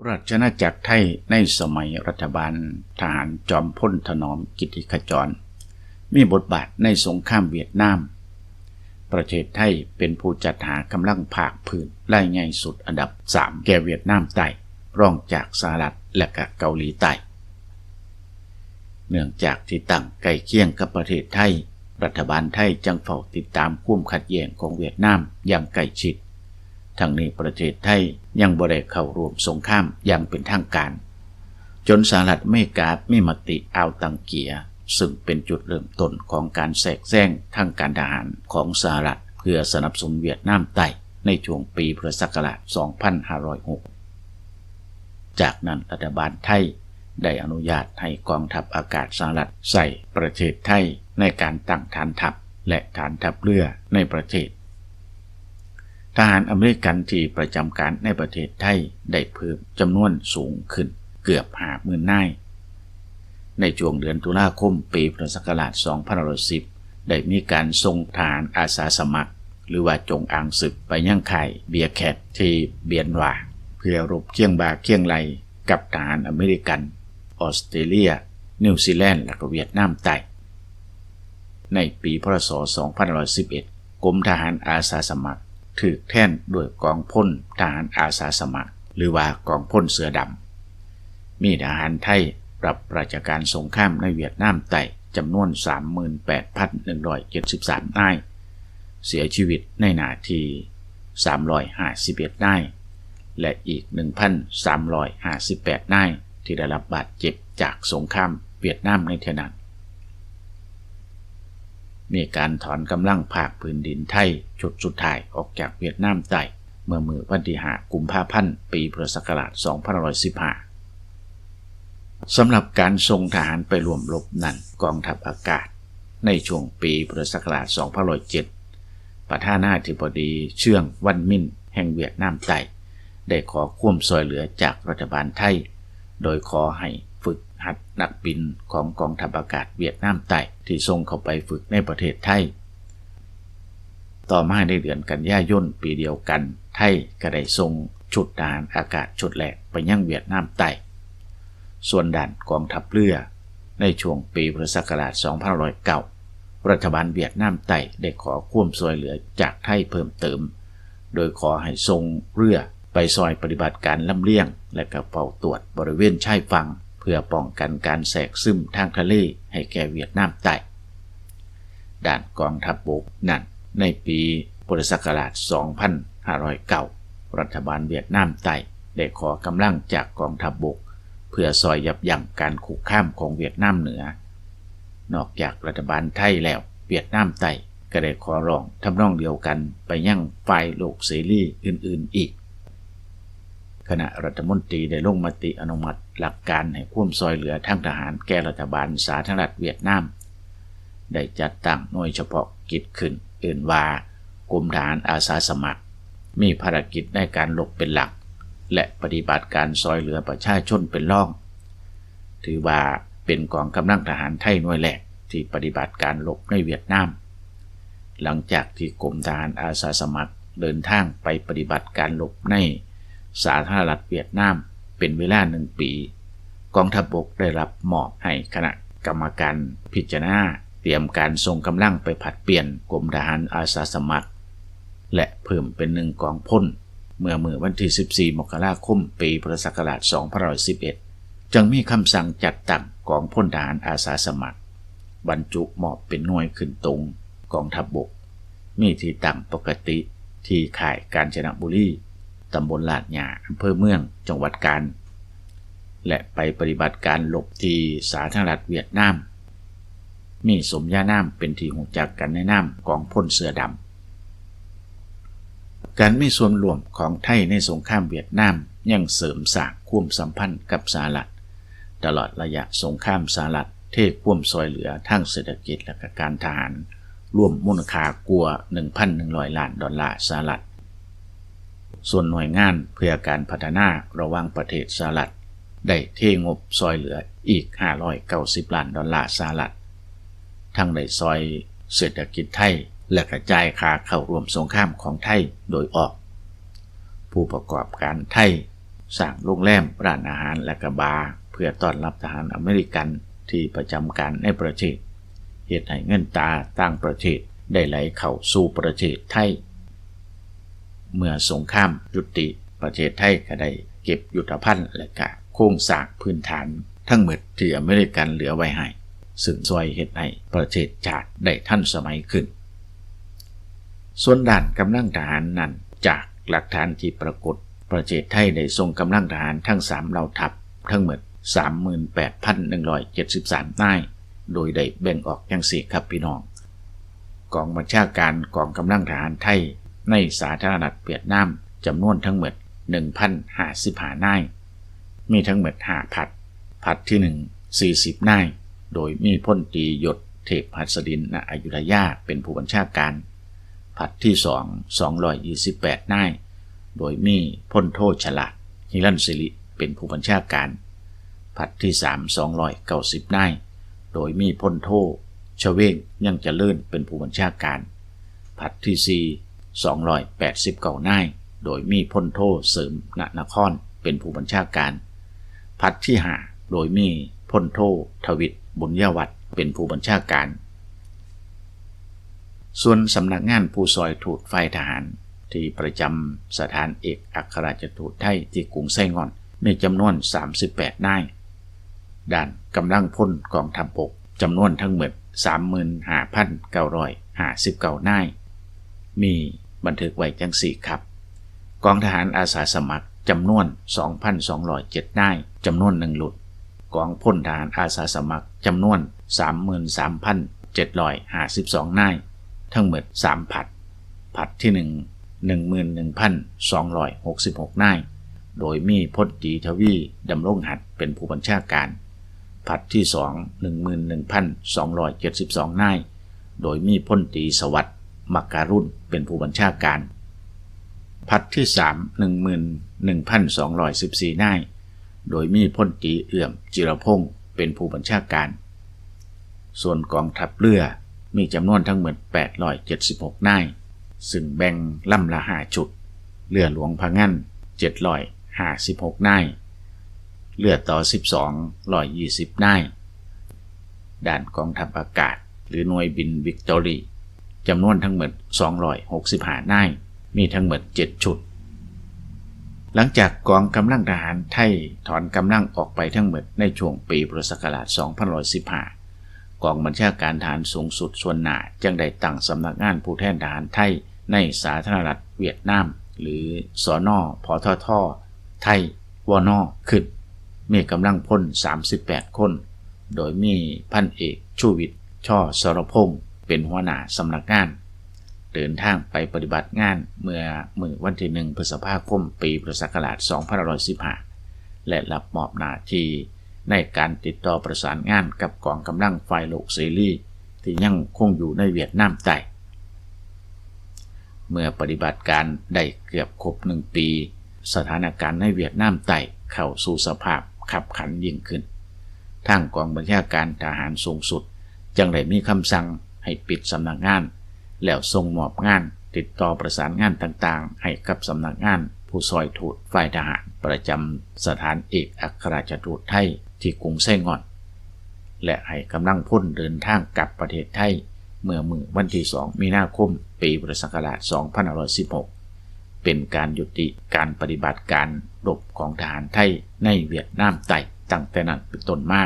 ຣາຊອານາຈັກໄທໃນສະໄໝລັດຖະບານທະຫານຈອມພົນຖະໜອມກິດຕິຂະຈອນ ມີບົດບາດໃນສົງຄາມຫວຽດນາມ. ປະເທດໄທເປັນຜູ້ຈັດຫາກຳລັງພາກພື້ນລາຍໃຫຍ່ສຸດອັນດັບສາມແກ່ຫວຽດນາມໃຕ້ ຮອງຈາກສະຫະລັດ ແລະ ກະເກົາຫຼີໃຕ້. ເນື່ອງຈາກທີ່ຕັ້ງໃກ້ຄຽງກັບປະເທດໄທ, ລັດຖະບານໄທຈຶ່ງເຝົ້າຕິດຕາມຄວາມຂັດແຍ່ງຂອງຫວຽດນາມຢ່າງໃກ້ຊິດ. ທັງນີ້ປະເທດໄທຍັງບໍ່ໄດ້ເຂົ້າຮ່ວມສົງຄາມຢ່າງເປັນທາງການ, ຈົນສະຫະລັດອາເມລິກາມີມະຕິອ່າວຕັງເກຍ, ຊຶ່ງເປັນຈຸດເລີ່ມຕົ້ນຂອງການແຊກແຊງທາງການທະຫານຂອງສະຫະລັດ ເພື່ອສະໜັບສະໜູນຫວຽດນາມໃຕ້ໃນຊ່ວງປີພຸດທະສັກກະລາດສອງພັນຫ້າຮ້ອຍຫົກ. ຈາກນັ້ນລັດຖະບານໄທໄດ້ອະນຸຍາດໃຫ້ກອງທັບອາກາດສະຫະລັດໃຊ້ປະເທດໄທໃນການຕັ້ງຖານທັບ ແລະ ຖານທັບເຮືອໃນປະເທດ. ທະຫານອາເມລິກັນທີ່ປະຈຳການໃນປະເທດໄທໄດ້ເພີ່ມຈຳນວນສູງຂຶ້ນເກືອບຫ້າໝື່ນນາຍ. ໃນຊ່ວງເດືອນຕຸລາຄົມປີພຸດທະສັກກະລາດສອງພັນຫ້າຮ້ອຍສິບ ໄດ້ມີການສົ່ງທະຫານອາສາສະໝັກ ຫຼືວ່າຈົງອາງຊຶກ ໄປຍັງຄ້າຍເບຍແຄດທີ່ບຽນຫວາ ເພື່ອລົບຄຽງບ່າຄຽງໄຫຼ່ກັບທະຫານອາເມລິກັນ, ອອສເຕຣເລຍ, ນິວຊີແລນ ແລະ ກະຫວຽດນາມໃຕ້. ໃນປີ ພ.ສ. ສອງພັນຫ້າຮ້ອຍສິບເອັດ ກົມທະຫານອາສາສະໝັກຖືກແທນດ້ວຍກອງພົນທະຫານອາສາສະໝັກ ຫຼືວ່າກອງພົນເສືອດຳ. ມີທະຫານໄທຮັບລາຊະການສົງຄາມໃນຫວຽດນາມໃຕ້ຈຳນວນສາມໝື່ນແປດພັນໜຶ່ງຮ້ອຍເຈັດສິບສາມນາຍ, ເສຍຊີວິດໃນໜ້າທີ່ສາມຮ້ອຍຫ້າສິບເອັດນາຍ ແລະ ອີກໜຶ່ງພັນສາມຮ້ອຍຫ້າສິບແປດນາຍທີ່ໄດ້ຮັບບາດເຈັບຈາກສົງຄາມຫວຽດນາມໃນເທື່ອນັ້ນ. ມີການຖອນກຳລັງພາກພື້ນດິນໄທຊຸດສຸດທ້າຍອອກຈາກຫວຽດນາມໃຕ້ ເມື່ອມື້ວັນທີຫ້າ ກຸມພາພັນ ປີ ປ.ສ. ສອງພັນຫ້າຮ້ອຍສິບຫ້າ. ສຳລັບການສົ່ງທະຫານໄປຮ່ວມລົບນັ້ນ, ກອງທັບອາກາດໃນຊ່ວງປີ ປ.ສ. ສອງພັນຫ້າຮ້ອຍເຈັດ ປະທານາທິບໍດີ ເຊືອງ ວັນມິນ ແຫ່ງຫວຽດນາມໃຕ້ ໄດ້ຂໍຄວາມຊ່ວຍເຫຼືອຈາກລັດຖະບານໄທ ໂດຍຂໍໃຫ້ຝຶກຫັດນັກບິນຂອງກອງທັບອາກາດຫວຽດນາມໃຕ້ ທີ່ສົ່ງເຂົ້າໄປຝຶກໃນປະເທດໄທ. ຕໍ່ມາໃນເດືອນກັນຍາຍົນປີດຽວກັນ, ໄທກໍໄດ້ສົ່ງຊຸດທະຫານອາກາດຊຸດແລກໄປຍັງຫວຽດນາມໃຕ້. ສ່ວນດ້ານກອງທັບເຮືອ, ໃນຊ່ວງປີ ປ.ສ. ສອງພັນຫ້າຮ້ອຍເກົ້າ ລັດຖະບານຫວຽດນາມໃຕ້ໄດ້ຂໍຄວາມຊ່ວຍເຫຼືອຈາກໄທເພີ່ມເຕີມ ໂດຍຂໍໃຫ້ສົ່ງເຮືອໄປຊ່ອຍປະຕິບັດການລຳລຽງ ແລະ ກະເຝົ້າຕວດບໍລິເວນຊາຍຝັ່ງ ເພື່ອປ້ອງກັນການແຊກຊຶມທາງທະເລໃຫ້ແກ່ຫວຽດນາມໃຕ້. ດ້ານກອງທັບບົກນັ້ນ, ໃນປີ ປ.ສ. ສອງພັນຫ້າຮ້ອຍເກົ້າ ລັດຖະບານຫວຽດນາມໃຕ້ໄດ້ຂໍກຳລັງຈາກກອງທັບບົກ ເພື່ອຊ່ອຍຢັບຢັ້ງການຄຸກຄາມຂອງຫວຽດນາມເໜືອ. ນອກຈາກລັດຖະບານໄທແລ້ວ, ຫວຽດນາມໃຕ້ກໍໄດ້ຂໍຮ້ອງທຳນອງດຽວກັນໄປຍັງຝ່າຍໂລກເສລີອື່ນໆອີກ. ຄະນະລັດຖະມົນຕີໄດ້ລົງມະຕິອະນຸມັດຫຼັກການໃຫ້ຄວາມຊ່ວຍເຫຼືອທາງທະຫານແກ່ລັດຖະບານສາທາລະນະລັດຫວຽດນາມ, ໄດ້ຈັດຕັ້ງໜ່ວຍສະເພາະກິດຂຶ້ນ ເອີ້ນວ່າ ກົມທະຫານອາສາສະໝັກ, ມີພາລະກິດໃນການລົບເປັນຫຼັກ ແລະ ປະຕິບັດການຊ່ວຍເຫຼືອປະຊາຊົນເປັນຮອງ. ຖືວ່າເປັນກອງກຳລັງທະຫານໄທໜ່ວຍແລກທີ່ປະຕິບັດການລົບໃນຫວຽດນາມ. ຫຼັງຈາກທີ່ກົມທະຫານອາສາສະໝັກເດີນທາງໄປປະຕິບັດການລົບໃນສາທາລະນະລັດຫວຽດນາມເປັນເວລາໜຶ່ງປີ, ກອງທັບບົກໄດ້ຮັບມອບໃຫ້ຄະນະກຳມະການພິຈາລະນາຕຽມການສົ່ງກຳລັງໄປຜັດປ່ຽນກົມທະຫານອາສາສະໝັກ ແລະ ເພີ່ມເປັນໜຶ່ງກອງພົນ ເມື່ອມື້ວັນທີສິບສີ່ ມົກກະລາຄົມ ປີ ປ.ສ. ສອງພັນຫ້າຮ້ອຍສິບເອັດ ຈຶ່ງມີຄຳສັ່ງຈັດຕັ້ງກອງພົນທະຫານອາສາສະໝັກ ບັນຈຸມອບເປັນໜ່ວຍຂຶ້ນຕົງກອງທັບບົກ, ມີທີ່ຕັ້ງປົກກະຕິທີ່ຄ້າຍການຈະນະບູລີ, ຕຳບົນລາດຫຍ້າ, ອຳເພີເມືອງ, ຈັງຫວັດການ ແລະ ໄປປະຕິບັດການລົບທີ່ສາທາລະນະລັດຫວຽດນາມ. ມີສົມຍານາມເປັນທີ່ຮູ້ຈັກກັນໃນນາມກອງພົນເສືອດຳ. ການມີສ່ວນຮ່ວມຂອງໄທໃນສົງຄາມຫວຽດນາມຍັງເສີມສ້າງຄວາມສຳພັນກັບສະຫະລັດ. ຕະຫຼອດໄລຍະສົງຄາມ, ສະຫະລັດເທຄວາມຊ່ວຍເຫຼືອທາງເສດຖະກິດ ແລະ ກະການທະຫານ ລວມມູນຄ່າກວ່າໜຶ່ງພັນໜຶ່ງຮ້ອຍລ້ານດອນລາສະຫະລັດ. ສ່ວນໜ່ວຍງານເພື່ອການພັດທະນາລະຫວ່າງປະເທດສະຫະລັດ ໄດ້ເທງົບຊ່ວຍເຫຼືອອີກຫ້າຮ້ອຍເກົ້າສິບລ້ານດອນລາສະຫະລັດ, ທັງໄດ້ຊ່ອຍເສດຖະກິດໄທ ແລະ ກະຈ່າຍຄ່າເຂົ້າຮ່ວມສົງຄາມຂອງໄທໂດຍອອກ. ຜູ້ປະກອບການໄທ ສ້າງໂຮງແຮມ, ຮ້ານອາຫານ ແລະກະບາ ເພື່ອຕ້ອນຮັບທະຫານອາເມລິກັນທີ່ປະຈຳການໃນປະເທດ, ເຮັດໃຫ້ເງິນຕາຕ່າງປະເທດໄດ້ໄຫຼເຂົ້າສູ່ປະເທດໄທ. ເມື່ອສົງຄາມຍຸຕິ, ປະເທດໄທກະໄດ້ເກັບຍຸດທະພັນ ແລະກະໂຄງສ້າງພື້ນຖານທັງໝົດທີ່ອາເມລິກັນເຫຼືອໄວ້ໃຫ້, ຊຶ່ງຊ່ວຍເຮັດໃຫ້ປະເທດຊາດໄດ້ທັນສະໄໝຂຶ້ນ. ສ່ວນດ້ານກຳລັງທະຫານນັ້ນ, ຈາກຫຼັກຖານທີ່ປາກົດ, ປະເທດໄທໄດ້ສົ່ງກຳລັງທະຫານທັງສາມເຫຼົ່າທັບ ທັງໝົດສາມໝື່ນແປດພັນໜຶ່ງຮ້ອຍເຈັດສິບສາມນາຍ, ໂດຍໄດ້ແບ່ງອອກຈັ່ງຊີ້ຄັບພີ່ນ້ອງ. ກອງບັນຊາການກອງກຳລັງທະຫານໄທໃນສາທາລະນະລັດຫວຽດນາມ ຈຳນວນທັງໝົດໜຶ່ງພັນຫ້າສິບຫ້ານາຍ, ມີທັງໝົດຫ້າພັດ. ພັດທີໜຶ່ງ ສີ່ສິບນາຍ, ໂດຍມີພົນຕີຍົດ ເທບຫັດສະດິນ ນະອະຍຸດທະຍາ ເປັນຜູ້ບັນຊາການ. ພັດທີສອງ ສອງຮ້ອຍຊາວແປດນາຍ, ໂດຍມີພົນໂທ ສະຫຼາດ ຫິລັນສິລິ ເປັນຜູ້ບັນຊາການ. ພັດທີສາມ ສອງຮ້ອຍເກົ້າສິບນາຍ, ໂດຍມີພົນໂທ ຊະເວງ ຍັງຈະເລີນ ເປັນຜູ້ບັນຊາການ. ພັດທີສີ່ ສອງຮ້ອຍແປດສິບເກົ້ານາຍ, ໂດຍມີພົນໂທ ເສີມ ນະນະຄອນ ເປັນຜູ້ບັນຊາການ. ພັດທີຫ້າ ໂດຍມີພົນໂທ ທະວິດ ບຸນຍະວັດ ເປັນຜູ້ບັນຊາການ. ສ່ວນສຳນັກງານຜູ້ຊ່ອຍທູດຝ່າຍທະຫານ ທີ່ປະຈຳສະຖານເອກອັກຄະລັດຖະທູດໄທທີ່ກຸງໄຊງ່ອນ ມີຈຳນວນສາມສິບແປດນາຍ. ດ້ານກຳລັງພົນກອງທັບບົກ ຈຳນວນທັງໝົດສາມໝື່ນຫ້າພັນເກົ້າຮ້ອຍຫ້າສິບເກົ້ານາຍ, ມີບັນທຶກໄວ້ຈັ່ງຊີ້ຄັບ: ກອງທະຫານອາສາສະໝັກ ຈຳນວນສອງພັນສອງຮ້ອຍເຈັດນາຍ, ຈຳນວນໜຶ່ງລຸ້ນ. ກອງພົນທະຫານອາສາສະໝັກ ຈຳນວນສາມໝື່ນສາມພັນເຈັດຮ້ອຍຫ້າສິບສອງນາຍ, ທັງໝົດສາມພັດ. ພັດທີໜຶ່ງ ໜຶ່ງໝື່ນໜຶ່ງພັນສອງຮ້ອຍຫົກສິບຫົກນາຍ, ໂດຍມີພົນຕີ ທະວີ ດຳລົງຫັດ ເປັນຜູ້ບັນຊາການ. ພັດທີສອງ ໜຶ່ງໝື່ນໜຶ່ງພັນສອງຮ້ອຍເຈັດສິບສອງນາຍ, ໂດຍມີພົນຕີ ສະຫວັດ ມັກກະລຸນ ເປັນຜູ້ບັນຊາການ. ພັດທີສາມ ໜຶ່ງໝື່ນໜຶ່ງພັນສອງຮ້ອຍສິບສີ່ນາຍ, ໂດຍມີພົນຕີ ເອື້ອມ ຈິລະພົງ ເປັນຜູ້ບັນຊາການ. ສ່ວນກອງທັບເຮືອ ມີຈຳນວນທັງໝົດແປດຮ້ອຍເຈັດສິບຫົກນາຍ, ຊຶ່ງແບ່ງລຳລະຫ້າຊຸດ, ເຮືອຫຼວງພະງັນ ເຈັດຮ້ອຍຫ້າສິບຫົກນາຍ, ເຮືອຕໍ່ສິບສອງ ຮ້ອຍຊາວນາຍ. ດ້ານກອງທັບອາກາດ ຫຼື ໜ່ວຍບິນວິກຕໍຣີ ຈຳນວນທັງໝົດສອງຮ້ອຍຫົກສິບຫ້ານາຍ, ມີທັງໝົດເຈັດຊຸດ. ຫຼັງຈາກກອງກຳລັງທະຫານໄທຖອນກຳລັງອອກໄປທັງໝົດໃນຊ່ວງປີພຸດທະສັກກະລາດສອງພັນສິບຫ້າ ກອງບັນຊາການທະຫານສູງສຸດສ່ວນໜ້າ ຈຶ່ງໄດ້ຕັ້ງສຳນັກງານຜູ້ແທນທະຫານໄທໃນສາທາລະນະລັດຫວຽດນາມ ຫຼື ສນ ພທທ ໄທ ວນ ຂຶ້ນ, ມີກຳລັງພົນສາມສິບແປດຄົນ, ໂດຍມີພັນເອກ ຊູວິດ ຊ ສອລະພົງ ເປັນຫົວໜ້າສຳນັກງານ, ເດີນທາງໄປປະຕິບັດງານເມື່ອມື້ວັນທີໜຶ່ງ ພຶດສະພາຄົມ ປີພຸດທະສັກກະລາດສອງພັນຫ້າຮ້ອຍສິບຫ້າ ແລະ ຮັບມອບໜ້າທີ່ໃນການຕິດຕໍ່ປະສານງານກັບກອງກຳລັງຝ່າຍໂລກເສລີທີ່ຍັງຄົງຢູ່ໃນຫວຽດນາມໃຕ້. ເມື່ອປະຕິບັດການໄດ້ເກືອບຄົບໜຶ່ງປີ, ສະຖານະການໃນຫວຽດນາມໃຕ້ເຂົ້າສູ່ສະພາບຂັບຂັນຍິ່ງຂຶ້ນ. ທາງກອງບັນຊາການທະຫານສູງສຸດຈຶ່ງໄດ້ມີຄຳສັ່ງໃຫ້ປິດສຳນັກງານ ແລ້ວສົ່ງມອບງານຕິດຕໍ່ປະສານງານຕ່າງໆ ໃຫ້ກັບສຳນັກງານຜູ້ຊ່ອຍທູດຝ່າຍທະຫານປະຈຳສະຖານເອກອັກຄະລັດຖະທູດໄທທີ່ກຸງໄຊງ່ອນ ແລະ ໃຫ້ກຳລັງພົນເດີນທາງກັບປະເທດໄທ ເມື່ອມື້ວັນທີສອງ ມີນາຄົມ ປີພຸດທະສັກກະລາດສອງພັນຫ້າຮ້ອຍສິບຫົກ ເປັນການຍຸຕິການປະຕິບັດການລົບຂອງທະຫານໄທໃນຫວຽດນາມໃຕ້ຕັ້ງແຕ່ນັ້ນເປັນຕົ້ນມາ.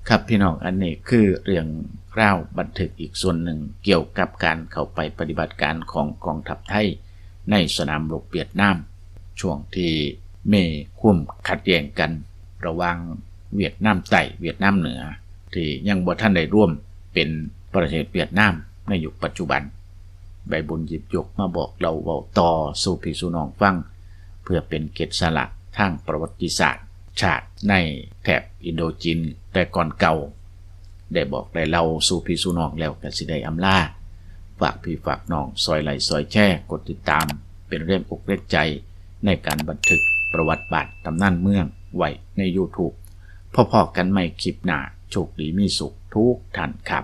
ຄັບພີ່ນ້ອງ, ອັນນີ້ຄືເລື່ອງລາວບັນທຶກອີກສ່ວນໜຶ່ງກ່ຽວກັບການເຂົ້າໄປປະຕິບັດການຂອງກອງທັບໄທໃນສະໜາມລົບຫວຽດນາມ ຊ່ວງທີ່ມີຄວາມຂັດແຍ່ງກັນລະຫວ່າງຫວຽດນາມໃຕ້ ຫວຽດນາມເໜືອ ທີ່ຍັງບໍ່ທັນໄດ້ລວມເປັນປະເທດຫວຽດນາມໃນຍຸກປັດຈຸບັນ. ໃບບຸນຫຍິບຍົກມາບອກເລົ່າເວົ້າຕໍ່ສູ່ພີ່ສູ່ນ້ອງຟັງ ເພື່ອເປັນເກດສະຫຼະທາງປະຫວັດຕິສາດຊາດໃນແຖບອິນໂດຈີນແຕ່ກ່ອນເກົ່າ. ໄດ້ບອກໄດ້ເລົ່າສູ່ພີ່ສູ່ນ້ອງແລ້ວກະຊິໄດ້ອຳລາ. ຝາກພີ່ຝາກນ້ອງຊ່ອຍໄລຄ໌ ຊ່ອຍແຊ ກົດຕິດຕາມ ເປັນແຮງອົກແຮງໃຈໃນການບັນທຶກປະຫວັດບາດຕຳນານເມືອງໄວ້ໃນ YouTube. ພໍ້ໆກັນໃໝ່ຄລິບໜ້າ. ໂຊກດີມີສຸກທຸກທ່ານຄັບ.